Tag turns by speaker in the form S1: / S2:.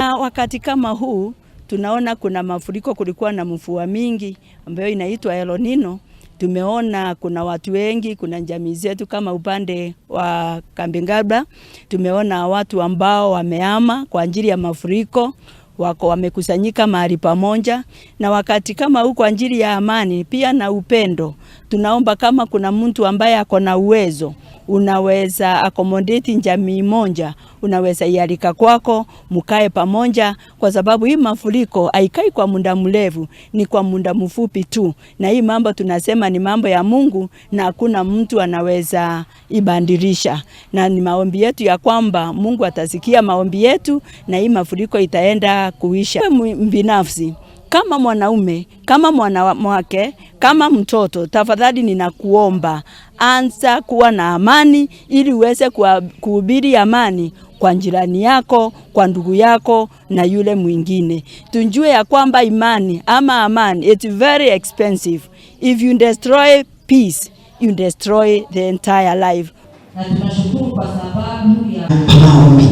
S1: Na wakati kama huu tunaona kuna mafuriko, kulikuwa na mvua mingi ambayo inaitwa El Nino. Tumeona kuna watu wengi, kuna jamii zetu kama upande wa Kambingaba, tumeona watu ambao wamehama kwa ajili ya mafuriko, wako wamekusanyika mahali pamoja, na wakati kama huu kwa ajili ya amani pia na upendo, tunaomba kama kuna mtu ambaye ako na uwezo, unaweza accommodate jamii moja, unaweza ialika kwako, mkae pamoja, kwa sababu hii mafuriko haikai kwa muda mrefu, ni kwa muda mfupi tu, na hii mambo tunasema ni mambo ya Mungu na hakuna mtu anaweza ibadilisha, na ni maombi yetu ya kwamba Mungu atasikia maombi yetu na hii mafuriko itaenda kuisha. Binafsi kama mwanaume, kama mwanamke, kama mtoto, tafadhali ninakuomba anza kuwa na amani ili uweze kuhubiri amani kwa jirani yako, kwa ndugu yako na yule mwingine. Tujue ya kwamba imani ama amani, it's very expensive. If you destroy peace, you destroy the entire life.
S2: Na tunashukuru kwa sababu ya
S3: Maombi.